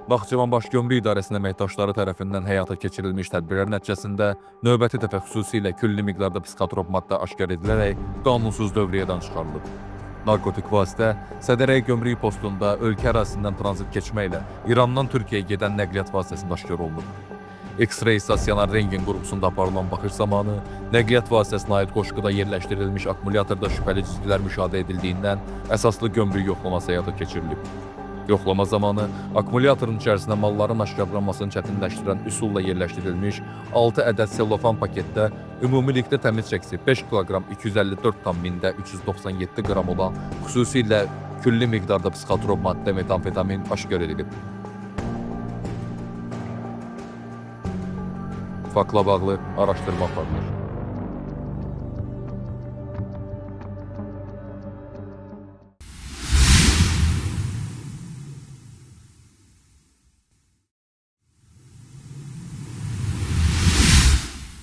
Naxçıvan Baş Gömrük İdarəsinin əməkdaşları tərəfindən həyata keçirilmiş tədbirlər nəticəsində növbəti dəfə xüsusilə külli miqdarda psixotrop maddə aşkar edilərək qanunsuz dövriyyədən çıxarılıb. Narkotik vasitə Sədərək gömrük postunda ölkə ərazisindən tranzit keçməklə İrandan Türkiyəyə gedən nəqliyyat vasitəsində aşkar olunub. X-ray stasionar rentgen qurğusunda aparılan baxış zamanı nəqliyyat vasitəsinə aid qoşquda yerləşdirilmiş akkumulyatorda şübhəli cizgilər müşahidə edildiyindən əsaslı gömrük yoxlaması həyata keçirilib. Yoxlama zamanı akkumulyatorun içərisinə malların aşkarlanmasını çətinləşdirən üsulla yerləşdirilmiş 6 ədəd sellofan paketdə ümumilikdə təmiz çəkisi 5 kiloqram 254,397 qram olan xüsusilə külli miqdarda psixotrop maddə metamfetamin aşkar edilib. Faktla bağlı araşdırma aparılır.